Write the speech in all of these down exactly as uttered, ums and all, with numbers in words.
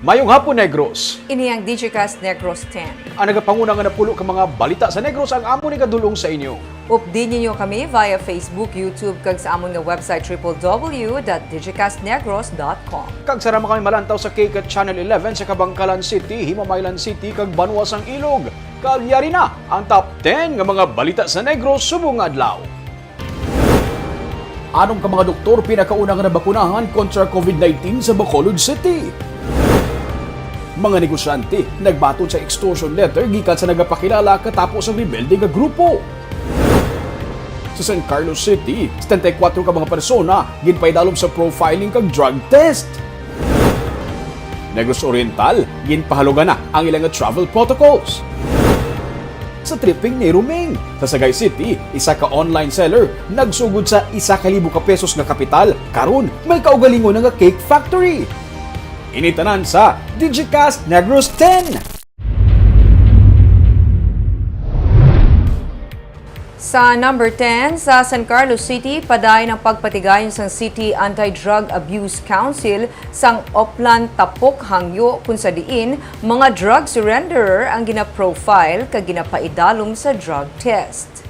Mayong hapon, Negros. Ini ang Digicast Negros ten. Ang nagapanguna nga napulo ka mga balita sa Negros ang amon igadulong sa inyo. Updi ninyo kami via Facebook, YouTube, kag sa amon nga website triple W dot digicastnegros dot com. Kag sarama kami malantaw sa K cat Channel eleven sa Kabangkalan City, Himamaylan City, kag Banwa sang Ilog. Kag yari na ang top ten nga mga balita sa Negros subong nga adlaw. Anom ka mga doktor pinakauna nga nabakunahan kontra COVID nineteen sa Bacolod City. Mga negosyante nagbaton sa extortion letter gikan sa nagapakilala katapo sa rebelde nga grupo. Sa San Carlos City, setenta y cuatro ka mga persona ginpaidalom sa profiling kag drug test. Negros Oriental, ginpahalugan na ang ila nga travel protocols. Sa tripping ni Ruming, sa Sagay City, isa ka online seller nagsugod sa isa ka libo ka pesos nga kapital. Karon, may kaugalingon na nga cake factory. Ini tanan sa Digicast Negros ten. Sa number ten, sa San Carlos City, padayon ang pagpatigayon sang City Anti-Drug Abuse Council sang Oplan Tapok Hangyo, kung sa diin mga drug surrenderer ang ginaprofile kag ginapaidalom sa drug test.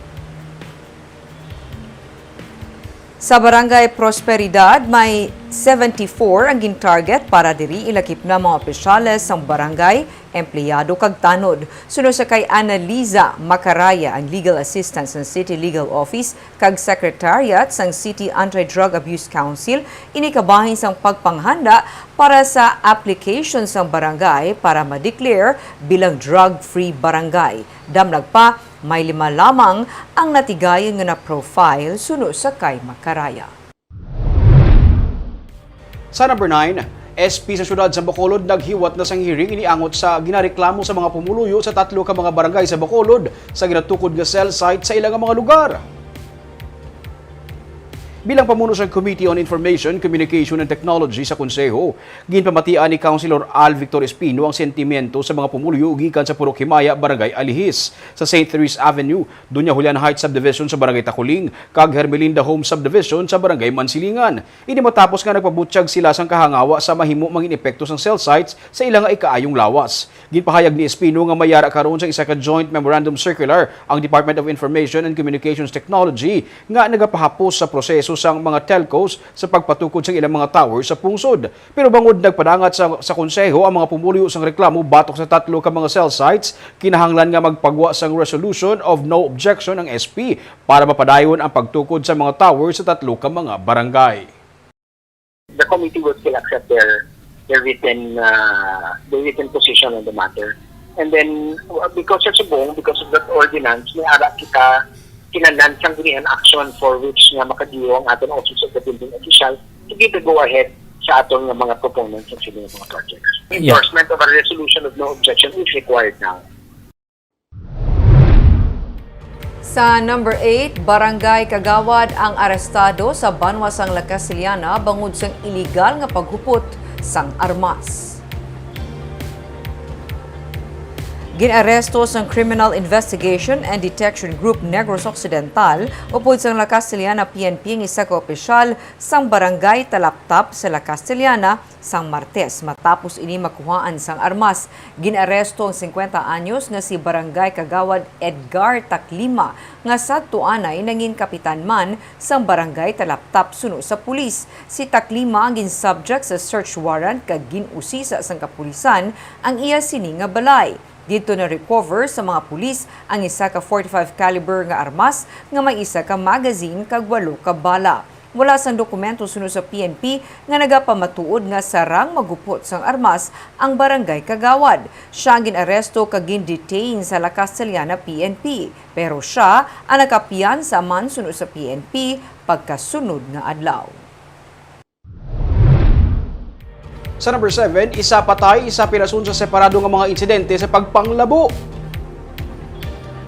Sa Barangay Prosperidad, may seventy-four ang gin-target para diri, ilakip na mga opisyales sang barangay, empleyado kag tanod. Suno sa kay Annaliza Macaraya, ang legal assistant sang City Legal Office kag Secretariat sang City Anti-Drug Abuse Council, ini kabahin sang pagpanghanda para sa application sang barangay para ma-declare bilang drug-free barangay. Damlag pa, may lima lamang ang natigayon nga na-profile, suno sa kay Macaraya. Sa number nine, S P sa siyudad sa Bacolod naghiwat na sang hearing iniangot sa ginareklamo sa mga pumuluyo sa tatlo ka mga barangay sa Bacolod sa ginatukod nga cell site sa ila nga mga lugar. Bilang pamuno sang Committee on Information, Communication, and Technology sa Konseho, ginpamatian ni Councilor Al Victor Espino ang sentimento sa mga pumuluyo gikan sa Purok Himaya, Barangay Alihis. Sa Saint Therese Avenue, Doña Julian Heights Subdivision sa Barangay Taculing, kag Hermelinda Home Subdivision sa Barangay Mansilingan. Ini matapos nga nagpabutyag sila sang kahangawa sa mahimo mangin epekto sang cell sites sa ila nga ikaayong lawas. Ginpahayag ni Espino nga may yara karon sang isa ka joint memorandum circular ang Department of Information and Communications Technology nga nagapahapos sa proseso sang mga telcos sa pagpatukod sang ilang mga tower sa pungsod. Pero bangod nagpadangat sa, sa konseho ang mga pumuluyo sang reklamo batok sa tatlo ka mga cell sites, kinahanglan nga magpagwa sang resolution of no objection ang S P para mapadayon ang pagtukod sa mga tower sa tatlo ka mga barangay. The committee will still accept their their written uh, their written position on the matter. And then uh, because sa subong, because of that ordinance, may ara kita kinahanglan sang ginihan action for which nga makadiyo ang aton Office of the Building Official to give the go-ahead sa aton nga mga proponents sa sini nga mga projects. Endorsement of a resolution of no objection is required now. Sa number eight, barangay kagawad ang arestado sa banwa sang La Castellana bangod sang iligal nga paghupot sang armas. Gin-aresto sang Criminal Investigation and Detection Group Negros Occidental upod sang La Castellana P N P ang isa ka opisyal sang Barangay Talaptap sa La Castellana sang Martes, matapos ini makuhaan sang armas. Gin-aresto ang singkwenta anyos nga si Barangay Kagawad Edgar Taklima, nga sadto anay nangin kapitan man sang Barangay Talaptap suno sa pulis. Si Taklima ang gin-subject sa search warrant kag gin-usisa sang kapulisan ang iya sini nga balay. Didto na-recover sa mga pulis ang isa ka forty-five caliber nga armas nga may isa ka magazine kag walo ka bala. Wala sang dokumento suno sa P N P nga nagapamatuod nga sarang maghupot sang armas ang barangay kagawad. Sia ang gin-aresto kag gin-detain sa La Castellana P N P, pero sia ang nakapiyansa man suno sa P N P pagkasunod nga adlaw. Sa number seven, isa patay, isa pinasun sa separado nga mga insidente sa pagpanglabo.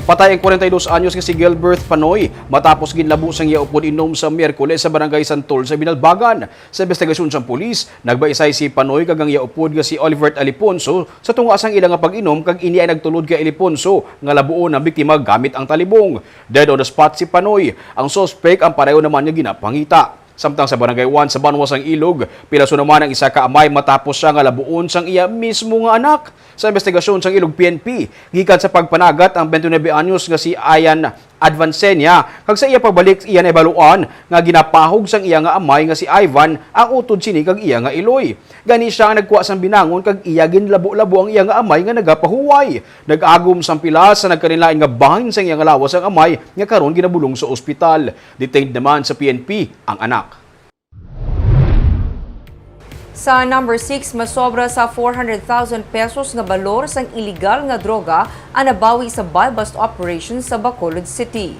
Patay ang kwarenta y dos anyos nga si Gilbert Panoy matapos ginlabo sang iya upod inom sa Miyerkules sa Barangay Santol sa Binalbagan. Sa imbestigasyon sang pulis, nagbaisay si Panoy kag ang iya upod nga si Olivert Aliponso sa tunga sang ila nga pag-inom, kag ini ay nagtulod kay Aliponso nga labuon ang biktima gamit ang talibong. Dead on the spot si Panoy. Ang suspek ang pareho naman nga ginapangita. Samtang sa Barangay one sa Banwa sang Ilog, pilaso naman ang isa ka amay matapos siya nga labuon sang iya mismo nga anak. Sa investigasyon sang Ilog P N P, gikan sa pagpanagat ang twenty-nine anyos nga si Ayan Advancenia, kag sa iya pagbalik, iya nahibaluan nga ginapahog sang iya nga amay nga si Ivan ang utod sini kag iya nga iloy. Gani siya ang nagkuha sang binangon kag iya ginlabo-labo ang iya nga amay nga nagapahuway. Nag-agom sang pilas sa nagkalainlain nga bahin sang iya nga lawas ang amay nga karon ginabulong sa ospital. Detained naman sa P N P ang anak. Sa number six, masobra sa four hundred thousand pesos nga balor sang iligal nga droga ang nabawi sa buy-bust operation sa Bacolod City.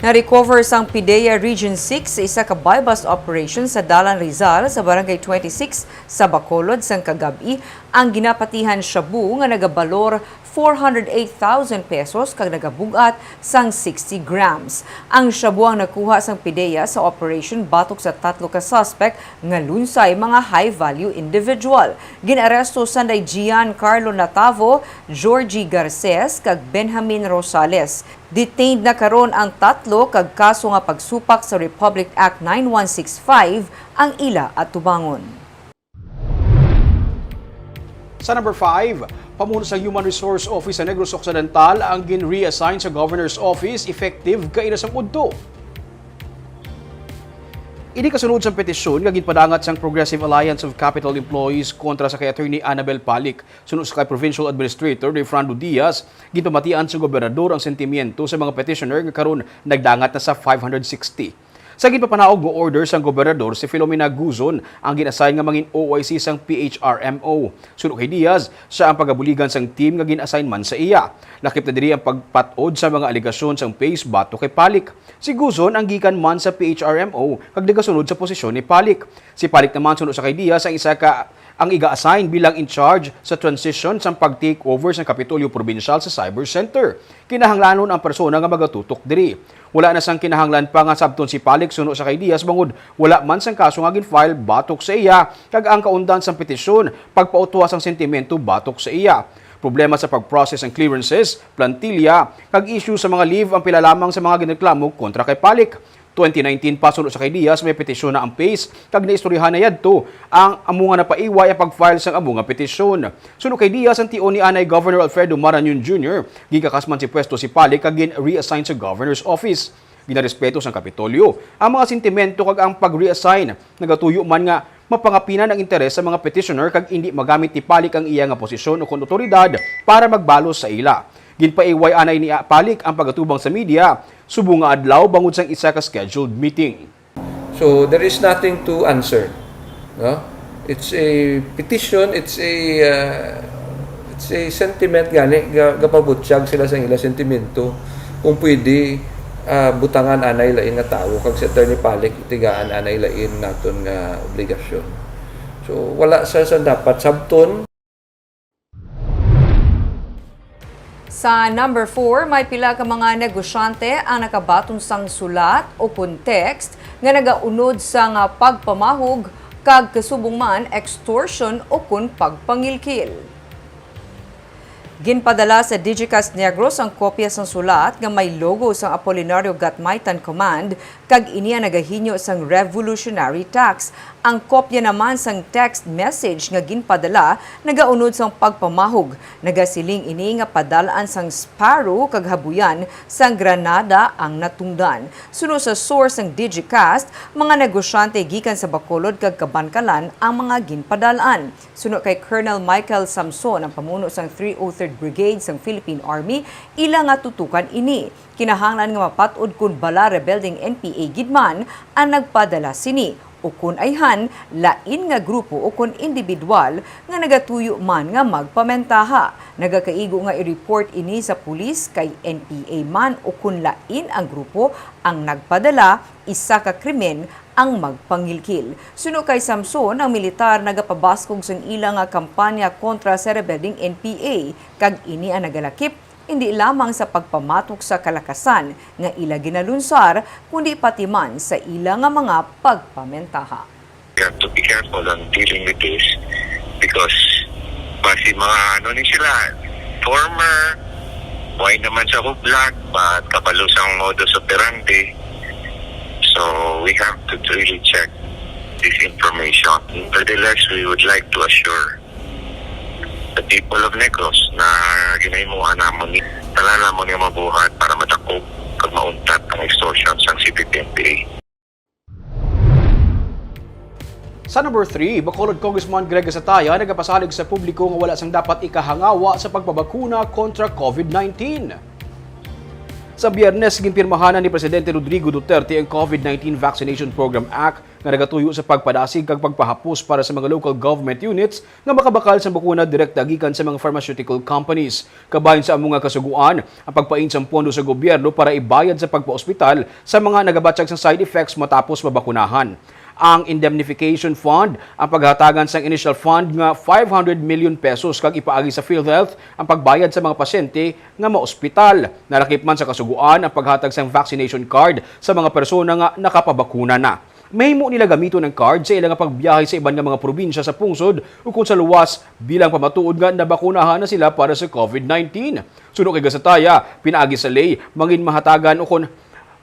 Na-recover sang PDEA Region six sa isa ka buy-bust operation sa Dalan Rizal sa Barangay twenty-six sa Bacolod sang kagab-i ang ginapatihan shabu nga nagabalor four hundred eight thousand pesos kag nagabug-at sang sixty grams. Ang shabu ang nakuha sang PDEA sa operation batok sa tatlo ka suspect nga lunsay mga high-value individual. Gin-aresto sanday Gian Carlo Natavo, Georgie Garces, kag Benjamin Rosales. Detained na karon ang tatlo kag kaso nga pagsupak sa Republic Act nine one six five ang ila atubangon. Sa number five, pamuno sa Human Resource Office sa Negros Occidental ang gin-reassign sa Governor's Office effective kaina sang udto. Ini kasunod sang petisyon nga ginpadangat sang Progressive Alliance of Capitol Employees kontra sa kay Attorney Annabel Palik. Suno sa kay Provincial Administrator Rayfrando Diaz, ginpamatian sa gobernador ang sentimiento sa mga petitioner nga karon nagdangat na sa five hundred sixty. Sa ginpapanaog nga order sang gobernador, si Filomena Guzon ang gin-assign nga mangin O I C sang P H R M O. Suno kay Diaz, siya ang pagabuligan sang team nga gin-assign man sa iya. Lakip na diri ang pagpat-od sa mga alegasyon sang PACE batok kay Palik. Si Guzon ang gikan man sa P H R M O kag nagasunod sa posisyon ni Palik. Si Palik naman, suno sa kay Diaz, ang isa ka ang iga-assign bilang in charge sa transition sang pag-take over sang Kapitolyo Probinsyal sa Cyber Center. Kinahanglanon ang persona nga magatutok diri. Wala na sang kinahanglan pa nga sabton si Palik suno sa kay Diaz bangod wala man sang kaso nga gin-file batok sa iya, kag ang kaundan sang petisyon pagpautuha sang sentimento batok sa iya. Problema sa pag-process sang clearances, plantilla, kag issue sa mga leave ang pila lamang sa mga ginreklamo kontra kay Palik. Twenty nineteen pa, suno sa kay Diaz, may petisyon na ang PACE, kag naistoryahan na yadto ang amo nga napaiway ang pag-file sang amo nga petisyon. Suno kay Diaz, ang tion ni anay Governor Alfredo Marañon Junior, ginkakas man si pwesto si Palik kag gin-reassign sa Governor's Office. Ginarespeto sang Kapitolyo ang mga sentimento kag ang pag-reassign nagatuyo man nga mapangapinan ang interes sa mga petitioner kag indi magamit ni Palik ang iya nga posisyon ukon awtoridad para magbalos sa ila. Ginpaiway anay ni Palik ang pagatubang sa media subong nga adlaw bangod sang isa ka scheduled meeting. So, there is nothing to answer, no? It's a petition, it's a, uh, it's a sentiment gani, ga-, gapabutyag sila sa ila sentimento. Kung pwede, ah, butangan anay lain nga tawo, kag si Attorney Palik tigaan anay lain naton nga obligasyon. So, wala sa, sa dapat sabton. Sa number four, may pila ka mga negosyante ang nakabaton sang sulat o kun text nga nagaunod sang pagpamahog kag kasubong man extortion o kun pagpangilkil. Ginpadala sa Digicast Negros ang kopya sang sulat nga may logo sang Apolinario Gatmaitan Command, kag ini ang nagahinyo sang revolutionary tax. Ang kopya naman sang text message nga ginpadala nagaunod sang pagpamahog. Nagasiling ini nga padal-an sang Sparrow kag habuyan sang Granada ang natungdan. Suno sa source sang Digicast, mga negosyante gikan sa Bacolod kag Kabankalan ang mga ginpadal-an. Suno kay Colonel Michael Samson, ang pamuno sang three oh third Brigade sang Philippine Army, ila nga tutukan ini. Kinahanglan nga mapat-od kon bala rebeldeng N P A gid man ang nagpadala sini, ukon ayhan, lain nga grupo ukon indibidwal nga nagatuyo man nga magpamentaha. Nagakaigo nga i-report ini sa pulis kay N P A man ukon lain ang grupo ang nagpadala, isa ka krimen ang magpangilkil. Suno kay Samson, ang militar nagapabaskog sang ila nga kampanya kontra sa rebeldeng N P A, kag ini ang nagalakip indi lamang sa pagpamatok sa kalakasan nga ila ginalunsar, kundi pati man sa ila nga mga pagpamentaha. We have to be careful on dealing with this because basi mga ano ni sila, former, buhay naman sa hublag, but kabalo sang modus operandi. So we have to really check this information. Nevertheless, we would like to assure the people of Negros na ginahimoan namon ni tanan namon nga mabuhat para madakop kag mauntat ang extortion sang C P P N P A. Sa number three, Bacolod Congressman Greg Gasataya nagapasalig sa publiko nga wala sang dapat ikahangawa sa pagpabakuna kontra COVID nineteen. Sa Biyernes, ginpirmahan na ni Presidente Rodrigo Duterte ang COVID nineteen Vaccination Program Act nga nagatuyo sa pagpadasig kag pagpahapos para sa mga local government units nga makabakal sa bakuna direkta gikan sa mga pharmaceutical companies. Kabahin sa amo nga kasugoan, ang pagpain sang pondo sa gobyerno para ibayad sa pagpaospital sa mga nagabatyag sang side effects matapos mabakunahan. Ang indemnification fund, ang paghatagan sang initial fund nga five hundred million pesos kag ipaagi sa PhilHealth ang pagbayad sa mga pasyente nga maospital. Nalakip man sa kasugoan ang paghatag sang vaccination card sa mga persona nga nakapabakuna na. Mahimo nila gamiton ang card sa ila nga pagbiyahe sa iban nga mga probinsya sa pungsod ukon sa luwas bilang pamatuod nga nabakunahan na sila para sa COVID nineteen. Suno kay Gasataya, pinaagi sa ley, mangin mahatagan ukon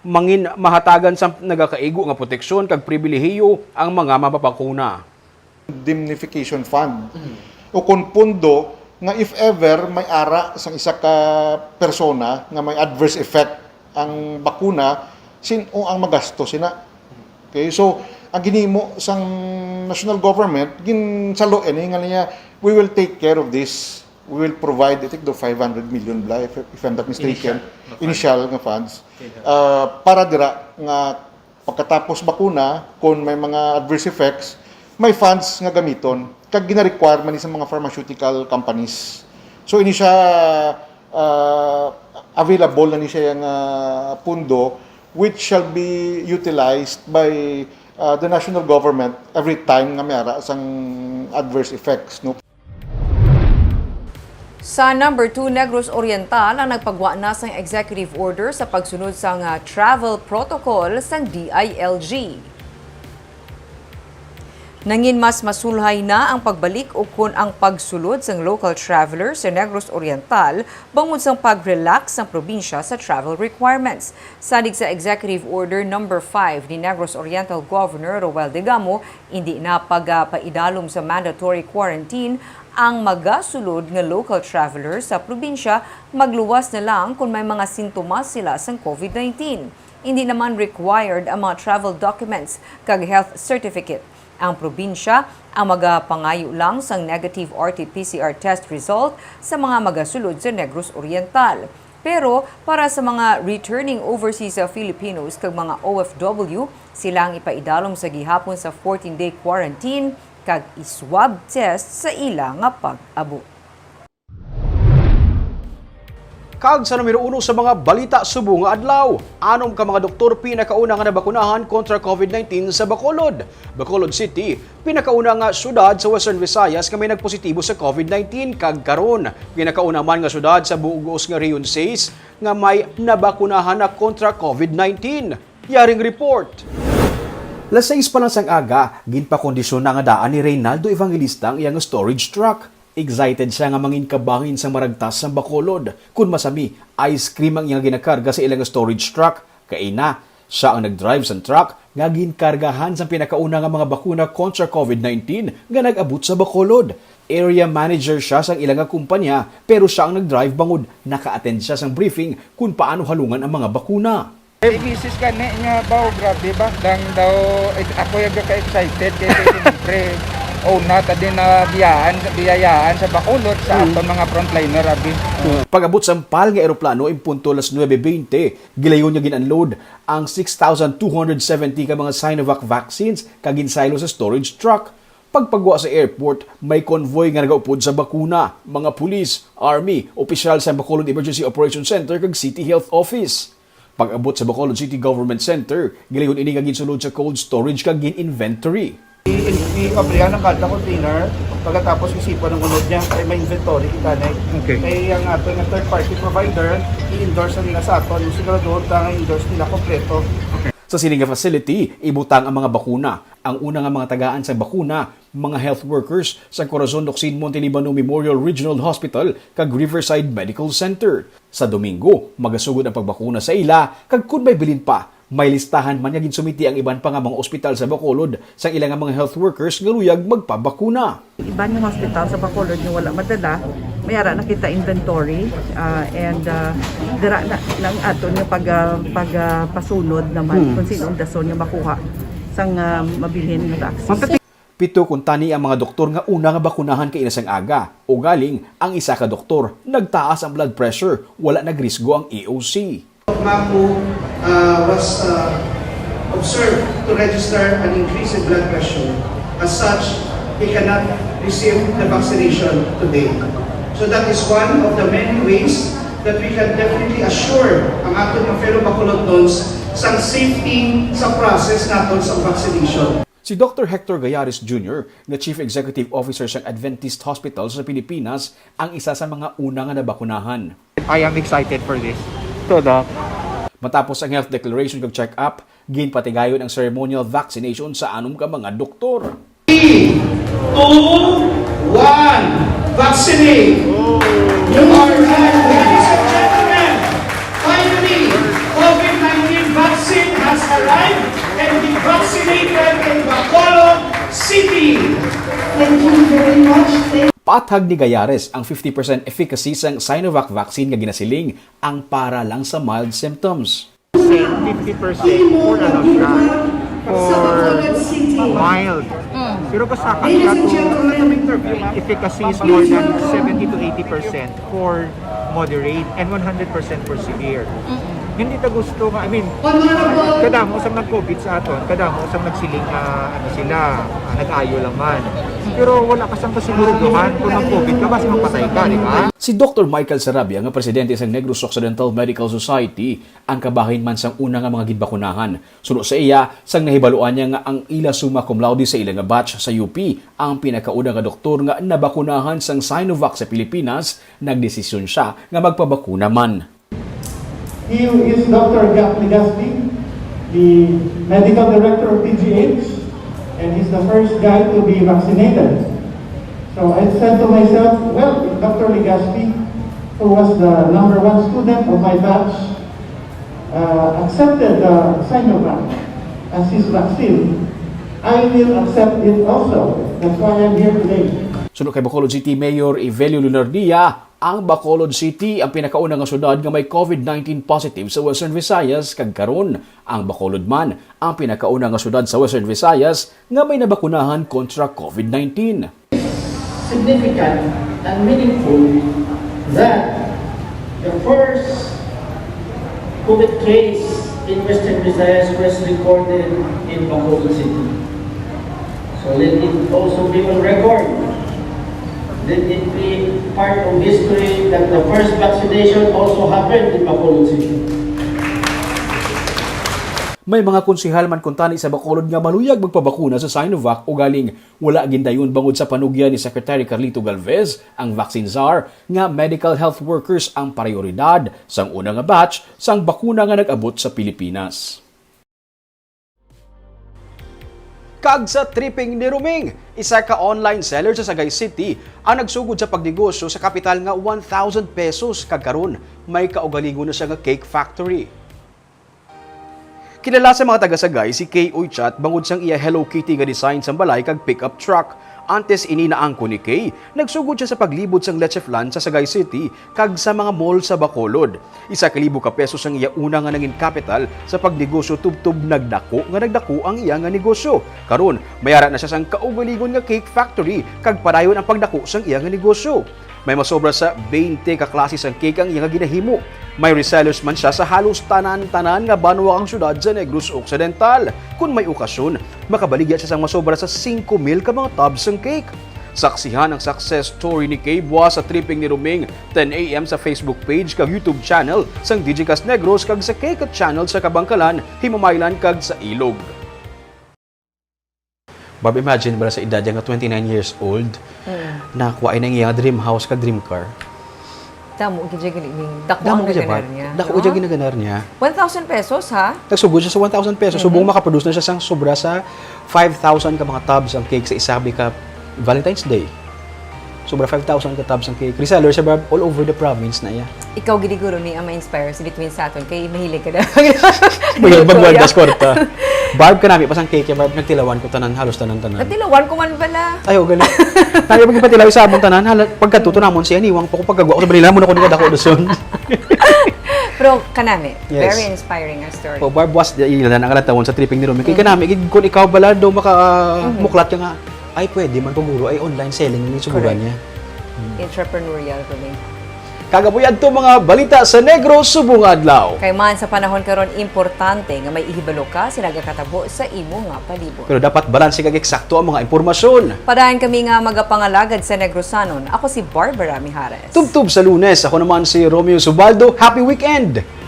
mangin mahatagan sa nagakaigo nga proteksyon kag pribilehiyo ang mga mababakuna. Indemnification Fund o kon pondo nga if ever may ara sang isa ka persona nga may adverse effect ang bakuna, sin-o ang magasto sina. Okay, so ang ginhimo sang national government, ginsalo ini nga niya, we will take care of this. We will provide, I think, the five hundred million bla, if, if I'm not mistaken, Initial nga funds. initial nga funds. Uh, para dira nga pagkatapos bakuna, kung may mga adverse effects, may funds nga gamiton. Kag gina-require man ni sa mga pharmaceutical companies. So, ini siya, uh, available na ni siya nga pundo which shall be utilized by uh, the national government every time nga may ara sang adverse effects, no? Sa number two, Negros Oriental ang nagpagwa na sang executive order sa pagsunod sang ah, travel protocol sang D I L G. Nangin mas masulhay na ang pagbalik ukon ang pagsulod sang local traveler sa Negros Oriental bangod sang pag-relax sang probinsya sa travel requirements. Sadig sa Executive Order number five ni Negros Oriental Governor Roel Degamo, indi na pagapaidalom sa mandatory quarantine ang magasulod nga local traveler sa probinsya magluwas na lang kon may mga sintomas sila sang COVID nineteen. Indi naman required ang mga travel documents kag health certificate. Ang probinsya ang magapangayo lang sang negative R T P C R test result sa mga magasulod sa Negros Oriental. Pero para sa mga returning overseas Filipinos kag mga O F W, sila ang ipaidalom sa gihapon sa fourteen-day quarantine kag i-swab test sa ila nga pag-abot. Kag sa numero uno sa mga balita subong nga adlaw, anom ka mga doktor pinakauna nga nabakunahan kontra COVID nineteen sa Bacolod. Bacolod City, pinakauna nga syudad sa Western Visayas nga may nagpositibo sa COVID nineteen, kag karon pinakauna man nga syudad sa bug-os nga Region six nga may nabakunahan na kontra COVID nineteen. Yaring report. Las sais pa lang sang aga, ginpakondisyon na nga daan ni Reynaldo Evangelista ang iyang storage truck. Excited siya nga mangin kabahin sang maragtas sang Bacolod. Kun masami, ice cream ang iyang ginakarga sa ilang storage truck. Kaina, siya ang nag-drive sang truck nga ginkargahan sang pinakauna nga mga bakuna kontra COVID nineteen nga nag-abot sa Bacolod. Area manager siya sang ila nga kumpanya, pero siya ang nag-drive bangod naka-attend siya sang briefing kun paano halungan ang mga bakuna. May misis gani nga baw, grabe ba? Dang daw, eh, ako yung ka-excited kay kay siyempre, una ta din na biyaan, biyayaan sa Bacolod sa aton mga frontliner, abi. Pag-abot sang pal nga eroplano in punto las nuebe bente, gilayon nga gin-unload ang six thousand two hundred seventy ka mga Sinovac vaccines kag ginsaylo sa storage truck. Pagpagwa sa airport, may convoy nga nagaupod sa bakuna, mga pulis, army, opisyal sa Bacolod Emergency Operation Center kag City Health Office. Pag-abot sa Bacolod City Government Center, gilayon ini nga ginsulod sa cold storage kag gin-inventory. I-abrihan ang kada container, pagkatapos isipon ang unod niya, kay may inventory kita na eh. Okay. Kay ang ato nga third party provider, i-endorse na nila sa aton, yung siguraduhon ta nga endorse nila kompleto. Sa sini nga facility, ibutang ang mga bakuna. Ang una nga mga tagaan sa bakuna, mga health workers sa Corazon Locsin Monte Libano Memorial Regional Hospital kag Riverside Medical Center. Sa Domingo, magasugod ang pagbakuna sa ila, kag kun may bilin pa, May listahan man nga ginsumiti ang iban pa nga mga ospital sa Bacolod sang ila nga mga health workers nga luyag magpabakuna. Iban nga hospital sa Bacolod nga wala madala, may ara na kita inventory, ah, and, ah, dira na ang aton nga pag, ah, pag, ah, pasunod naman Hmm. kung sino ang dason nga makuha sang, ah, mabilhin nga vaccine. Pito kuntani ang mga doktor nga una nga bakunahan kaina sang aga. Ugaling, ang isa ka doktor, nagtaas ang blood pressure, wala nagrisgo ang E O C. Maku, uh, was, uh, observed to register an increase in blood pressure. As such, he cannot receive the vaccination today. So that is one of the many ways that we can definitely assure ang aton mga fellow Bacolodons sa safety sa process naton sa vaccination. Si Doktor Hector Gallares Junior, nga Chief Executive Officer sang Adventist Hospital sa Pilipinas, ang isa sa mga una nga nabakunahan. I am excited for this. To, Doc. Matapos ang health declaration kag check-up, ginpatigayon ang ceremonial vaccination sa anom ka mga doktor. Three, two, one, vaccinate! You are right, ladies and gentlemen. Finally, COVID nineteen vaccine has arrived and we vaccinated in Bacolod City. Thank you very much. Thank Patag ni Gallares ang fifty percent efficacy sang Sinovac vaccine nga ginasiling ang para lang sa mild symptoms. Fifty percent for ano siya, for mild. Pero kasama siya to interview, ang efficacy is more than seventy to eighty percent for moderate and one hundred percent for severe. Hindi ta gusto nga, I mean, kadamo sang nag-COVID sa aton, kadamo sang nagsiling nga, ano sila, ah, nag-ayo lang man. Pero wala ka sang kasiguraduhan kung mag-COVID ka, basi mapatay ka, di ba? Si Doktor Michael Sarabia, nga presidente sang Negros Occidental Medical Society, ang kabahin man sang una nga mga ginbakunahan. Suno sa iya, sang nahibaluan niya nga ang ila summa cum laude sa ila nga batch sa U P ang pinakauna nga doktor nga nabakunahan sang Sinovac sa Pilipinas, nagdesisyon siya nga magpabakuna man. He is Doctor Jack Legaspi, the medical director of P G H, and he's the first guy to be vaccinated. So I said to myself, "Well, if Doctor Legaspi, who was the number one student of my batch, uh, accepted the Sinovac as his vaccine, I will accept it also." That's why I'm here today. Suno kay Bacolod City Mayor Evelio Lunardia, ang Bacolod City ang pinakauna nga syudad nga may COVID nineteen positive sa Western Visayas, kag karon ang Bacolod man ang pinakauna nga syudad sa Western Visayas nga may nabakunahan kontra COVID nineteen. Significant and meaningful that the first COVID case in Western Visayas was recorded in Bacolod City. So let it also be on record. Let it be part of history that the first vaccination also happened in Bacolod City. May mga konsehal man kuntani sa Bacolod nga maluyag magpabakuna sa Sinovac, ugaling wala gindayon bangod sa panugyan ni Secretary Carlito Galvez, ang vaccine czar, nga medical health workers ang prayoridad sang una nga batch sang bakuna nga nag-abot sa Pilipinas. Kag sa tripping ni Ruming, isa ka online seller sa Sagay City ang nagsugod sa pagnegosyo sa kapital nga one thousand pesos, kag karon may kaugalingon na siya nga cake factory. Kilala sa mga taga-Sagay si Kay Uychat bangod sang iya Hello Kitty nga design sang balay kag pickup truck. Antes ini, naangkon ni Kay, nagsugod siya sa paglibot sang leche flan sa Sagay City kag sa mga mall sa Bacolod. Isa ka libo ka pesos ang iya una nga nangin kapital sa pagnegosyo, tubtob nagdako nga nagdako ang iya nga negosyo. Karon, may ara na siya sang kaugalingon nga cake factory kag padayon ang pagdako sang iya nga negosyo. May masobra sa twenty ka klase sang cake ang iya nga ginahimo. May resellers man siya sa halos tanan-tanan nga banwa kag syudad sa Negros Occidental. Kon may okasyon, makabaligya siya sang masobra sa singko mil ka mga tubs sang cake. Saksihan ang success story ni Kay buas sa Tripping ni Ruming, ten A M sa Facebook page kag YouTube channel sang Digicast Negros kag sa Cake Channel sa Kabangkalan, Himamaylan kag sa Ilog. Bob, imagine bala sa edad niya nga twenty-nine years old, Mm. nakuha na ang iya dream house kag dream car. Damo gid siya gini-, dako Damo ang gid siya, gaganar Bob. niya, Dako no? gid siya ginaganar niya. One thousand pesos, ha? Nagsugod siya sa one thousand pesos. Mhm. Subong makaproduce na siya sang sobra sa five thousand ka mga tubs ang cake sa isabi ka Valentine's Day. Sobra five thousand ka tubs ang cake. Reseller sa Barb, all over the province na iya. Ikaw gid siguro ni ang ma-inspire sa between sa aton kay mahilig ka na. Mahilig magwardas kwarta. Barb, kanami pa sang cake, Barb, nagtilawan ko tanan, halos tanan-tanan. Nagtilawan ko man pala. Ay, oh, ganun. Tayo magpatilaw sa among tanan, hala, pagkatuto namon siya, niwang pa ko pagkagwa ko sa Manila, muna ko ni kadako doon. Pero kanami, Yes. Very inspiring ang story. O, Barb, was, ila na ang kalatawon sa tripping ni Romy. Kay kanami, gid, kung ikaw bala daw maka muklat ka nga, ay, pwede man, paguro, ay, online selling ni suguran Correct. niya. Entrepreneurial ko ni. Kagabuy adto mga balita sa Negros subong adlaw. Kay man sa panahon karon, importante nga may ihibalo ka sa nagakatabo sa imo nga palibot. Pero dapat balanse kag eksakto ang mga impormasyon. Padayon kami nga magapangalagad sa Negrosanon. Ako si Barbara Mijares. Tubtob sa Lunes, ako naman si Romeo Subaldo. Happy weekend!